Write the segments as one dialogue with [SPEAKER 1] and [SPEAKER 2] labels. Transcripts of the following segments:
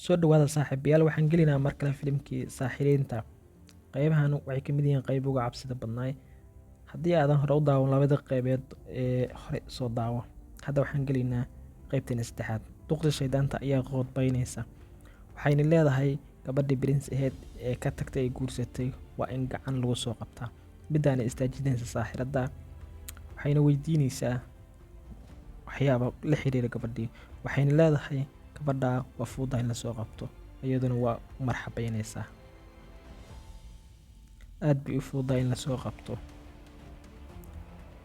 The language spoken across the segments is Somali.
[SPEAKER 1] Soo dhawaada saaxiibayaal, waxaan gelinaa mar kale filimkii Saaxiriinta. Qaybahan waxay ka mid yihiin qayb uga cabsida badnaay. Haddii aadan hore u daawan labada qaybeed ee hore, soo daawo. Hadda waxaan gelaynaa qaybteena saddexaad. Duqda shaydaanta ayaa qoodbaynaysa. Waxayna leedahay gabadhii Prince aheyd ee ka tagtay ee guursatay waa in gacan lagu soo qabtaa. Midaana istaajinaysa saaxiradda. Waxayna weydiinaysaa waxyaabo la xiriira gabadhii. Waxayna leedahay gabadha waa fududahay in la soo qabto, iyaduna waa u marxabaynaysaa. Aad bay u fududahay in la soo qabto,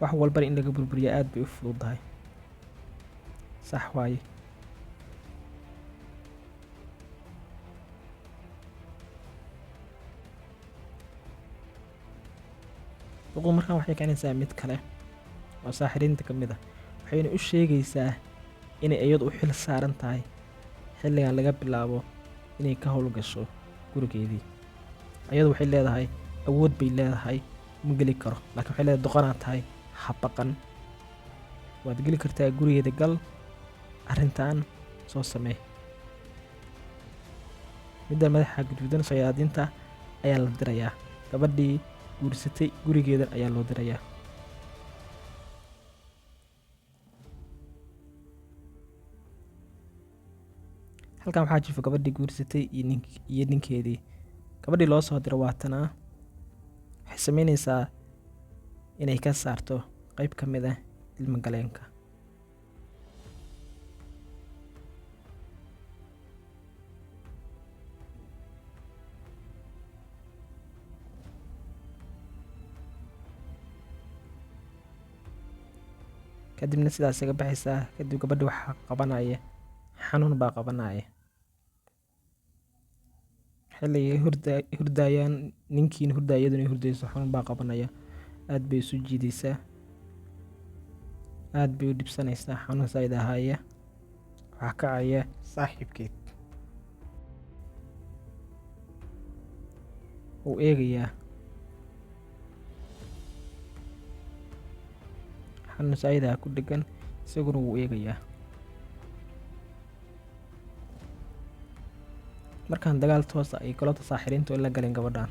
[SPEAKER 1] wax walbana in laga burburiya aad bay u fududahay. Sax waaye. Duqdu markaan waxay kicinaysaa mid kale oo saaxiriinta ka mid ah, waxayna u sheegaysaa inay iyadu u xil saaran tahay xilligan laga bilaabo inay ka howlgasho gurigeedii. Iyadu waxay leedahay awood bay leedahay, ma geli karo, laakiin waxay leedahay doqonaa tahay, ha baqan, waad geli kartaa gurigeeda, gal, arrintan soo samee. Midda madaxa guduudan shayaadiinta ayaa la dirayaa, gabadhii guursatay gurigeeda ayaa loo dirayaa. Halkan waxaa jifa gabadhii guursatay iyo ninkeedii. Gabadhii loo soo diro waatanaa. Waxay sameynaysaa inay ka saarto qayb ka mid ah ilma galeenka. Kadibna sidaas iga baxaysaa. Kadib gabadhi waxaa qabanaya xanuun baa qabanaya. Xilligay hurdayaan, ninkiina hurdaya, iyaduna hurdayso, xanuun baa qabanaya. Aad bay isu jiidaysaa, aad bay u dhibsanaysaa, xanuun saaid ahaaya. Waxaa kacaya saaxiibkeed, wuu eegayaa, xanuun saaid ah ku dhegan, isaguna wuu eegayaa. Markaan dagaal toos ah ay golada saaxiriintu la galeen gabadhan.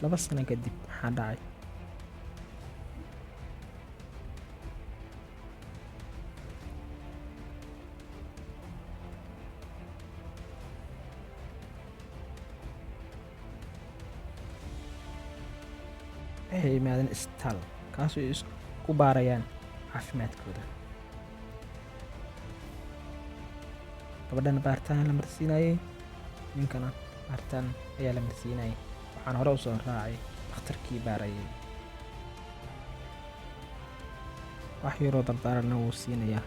[SPEAKER 1] 2 sano kadib maxaa dhacay? Waxay yimaadeen isbitaal kaasoo ay isku baarayaan caafimaadkooda. Gabadhana baaritaan la marsiinayay, ninkana baaritaan ayaa la marsiinayay. Waxaan hore usoo raacay dhakhtarkii baarayay. Wax yaroo dardaaranna wuu siinayaa.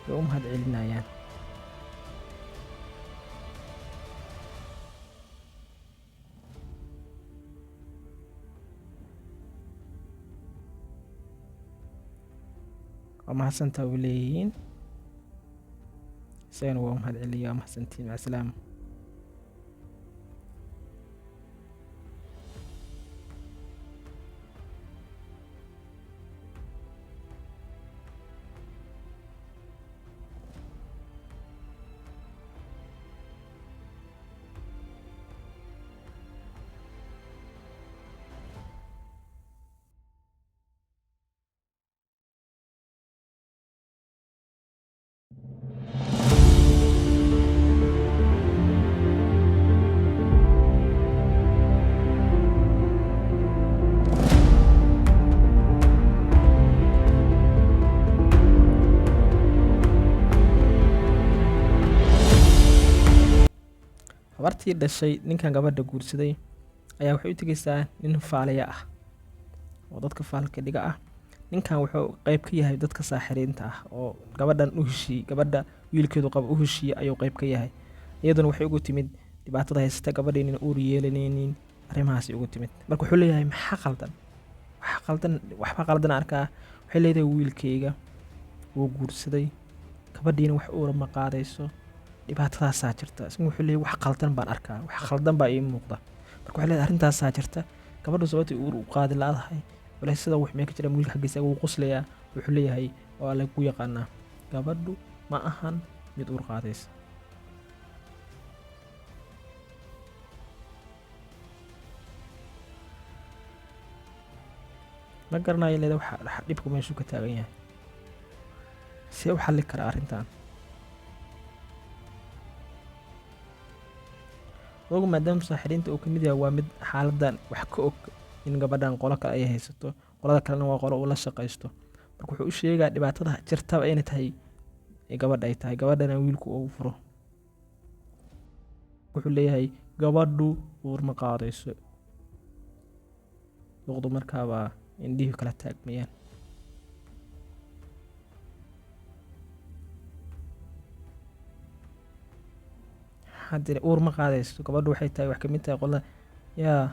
[SPEAKER 1] Way u mahad celinayaan. Waa mahadsantaa u leeyihiin, isagana waa u mahad celiya. Waa mahadsantiin, macasalaama. Habartii dhashay ninkan gabadha guursaday ayaa waxay u tegaysaa nin faaliya ah oo dadka faalka dhiga ah. Ninkan wuxuu qayb ka yahay dadka saaxiriinta ah oo gabadhan u heshiiyey, gabadha wiilkeedu qaba u heshiiyey ayuu qayb ka yahay. Iyaduna waxay ugu timid dhibaatada haysata gabadha, inayna uur yeelanaynin, arrimahaasi ugu timid. Marka wuxuu leeyahay maxaa qaldan? Waxa qaldan, waxba qaldan arkaa. Waxay leedahay wiilkayga wuu guursaday, gabadhiina wax uura ma qaadayso, dhibaatadaasaa jirta. Isna wuxuu leeyahay wax qaldan baan arkaa, wax khaldan baa ii muuqda. Marka waxay leedahay arrintaasaa jirta, gabadhu sababtay uur u qaadi la'dahay walahi sida wax mee ka jira. Wiilka xaggiisa wuu qoslayaa, wuxuu leeyahay waa lagu yaqaanaa, gabadhu ma ahan mid uur qaadaysa. Ma garanayo leeda waxa dhibku meeshuu ka taagan yahay, see u xalli karaa arrintan. Ogu maadaama saaxiriinta uu kamid yahay, waa mid xaaladan wax ka og in gabadhan qolo kale ay haysato, qolada kalena waa qolo uu la shaqaysto. Marka wuxuu u sheegaa dhibaatada jirtaba inay tahay gabadha, ay tahay gabadhana wiilku uu furo. Wuxuu leeyahay gabadhu uur ma qaadayso. Duqdu markaaba indhihii kala taagmayaan. Haddii uur ma qaadayso gabadhu, waxay tahay wax kamid tahay qolada yaa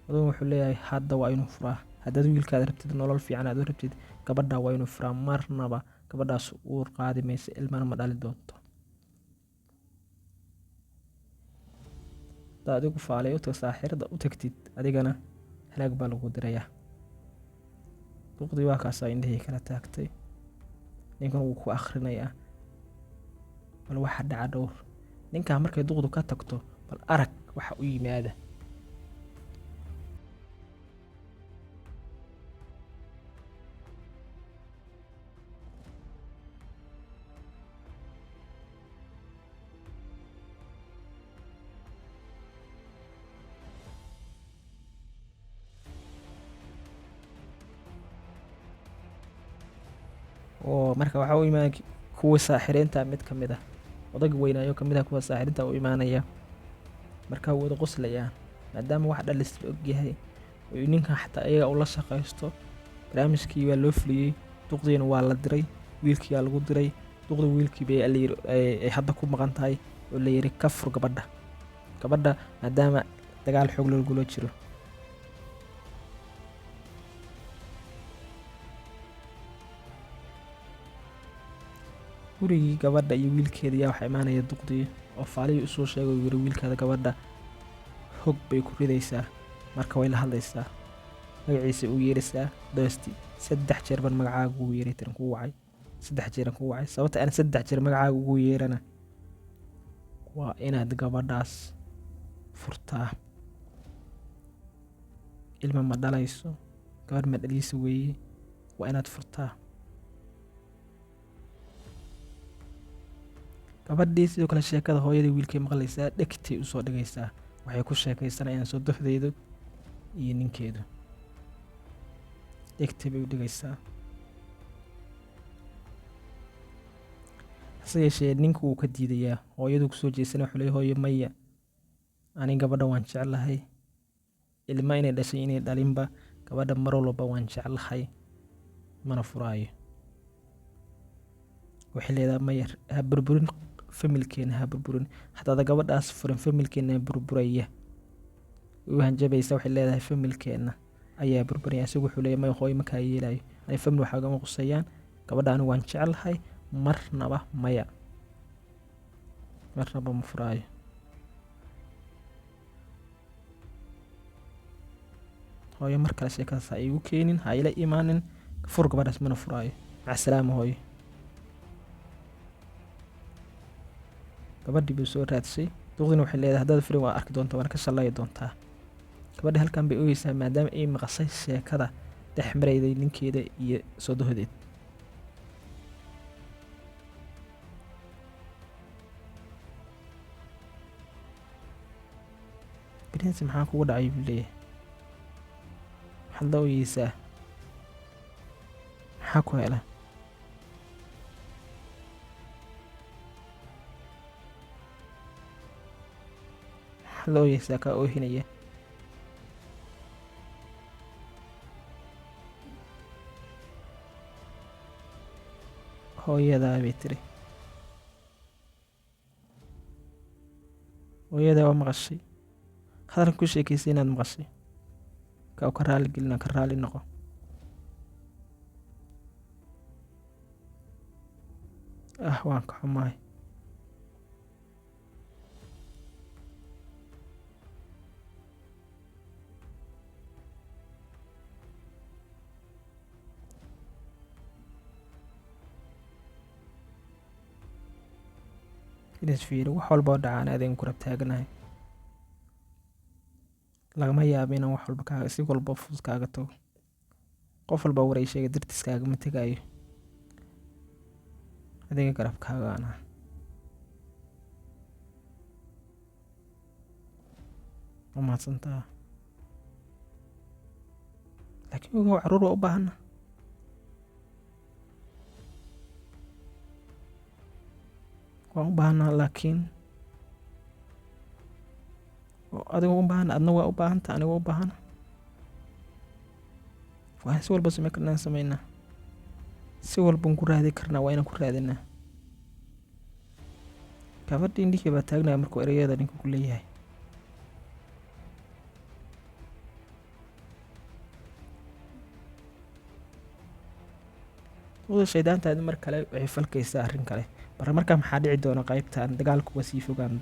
[SPEAKER 1] adugu. Wuxuu leeyahay hadda waa inuu furaa. Haddaad wiilkaad rabtid nolol fiican aad u rabtid, gabadha waa inuu furaa. Marnaba gabadhaas uur qaadi mayso, ilmana ma dhali doonto. Haddaa adigu faalay utag saaxirada u tagtid, adigana halaag baa lagu dirayaa. Duqdii waa kaasaa indhihii kala taagtay. Ninkan wuu ku akhrinayaa, bal waxa dhaca dhowr. Ninkaa markay duqdu ka tagto, bal arag waxa u yimaada. Oo marka waxaa u imaanaya kuwa saaxiriinta mid ka mid ah, odayga weynaayo kamid ah kuwa saaxiriinta u imaanaya. Markaa wada qoslayaan maadaama wax dhalis la ogyahay oo ninkan xataa iyaga ula shaqaysto. Barnaamijkii waa loo fuliyey, duqdiina waa la diray, wiilkiyaa lagu diray. Duqda wiilkii bay layiri ay hadda ku maqan tahay oo la yiri ka fur gabadha, gabadha maadaama dagaal xoog lagula jiro. Gurigii gabadha iyo wiilkeeda yaa waxaa imaanaya duqdii oo faalihii usoo sheegay oo yiri wiilkaada gabadha hog bay ku ridaysaa. Marka way la hadlaysaa, magaciisa u yeeraysaa, Dosti. 3 jeer baan magacaaga ugu yeeray, tiran kuu wacay, 3 jeeran kuu wacay. Sababta aan 3 jeer magacaaga ugu yeerana waa inaad gabadhaas furtaa. Ilma ma dhalayso, gabadh ma dhaliisa weeye, waa inaad furtaa gabadhii. Sidoo kale sheekada hooyadii wiilkay maqlaysaa, dhegtay usoo dhigaysaa waxay ku sheekaysanayaan soo doxdeedu iyo ninkeedu, dhegtay bay u dhigaysaa. Hase yeeshee ninku wuu ka diidayaa. Hooyadu kusoo jeesana, wuxuu leeyahay hooyo maya, ani gabadha waan jeclahay, ilma inay dhashay inay dhalinba gabadha mar walba waan jeclahay, mana furaayo. Waxay leedahay maya, ha burburin familkeena, ha burburin. Haddaada gabadhaas furin familkeena burburaya. U hanjabaysa, waxay leedahay familkeena ayaa burburaya. Isagu wuxuu leeyahay maya hooyo, makaa yeelayo, ani famil waxaa gama qusayaan, gabadha anigu waan jeclahay, marnaba maya, marnaba ma furaayo. Hooyo mar kale sheekadaas ha iigu keenin, ha ila imaanin. Fur gabadhaas, mana furaayo. Macasalaama hooyo. Gabadhii buu soo raadsay. Duqdina waxay leedahay haddaad furin waa arki doontaa, waana ka shallayi doontaa. Gabadhi halkan bay ogeysaa maadaama ay maqashay sheekada dhex marayday ninkeeda iyo soodohodeed. Prince, maxaa kugu dhacay buu leeyahay, maxaad la oyeysaa, maxaa ku hela? Maxaad la oyeysaa kaa oohinaya? Hooyadaa bay tiri. Hooyadaa waa maqashay hadalkan ku sheekeysay, inaad maqashay ka ka raali gelina, ka raali noqo. Ah, waan ka xumahay. Fiiri, wax walba oo dhacaan adeen ku rab taaganahay. Lagama yaabo inaan wax walba kaaga si walba fudud kaaga tago. Qof walba war ii sheegay dartiis kaagama tegayo. Adiga garabkaaga aan ahay. Waa mahadsantahay. Laakiin ogow, carruur waa u baahana. Waan u baahanaa, laakiin adiga u baahan, adna waa u baahanta, aniga waa u baahana. Waan si walba sameyn karnaa, sameynaa. Si walban ku raadi karnaa, waa inaan ku raadinaa. Gabadhii indhihii baa taagnaya markuu ereyada ninka ku leeyahay. Wada shaydaantaadi mar kale waxay falkaysaa arrin kale. Bara markaa maxaa dhici doona qaybtan dagaalku waa sii fogaan.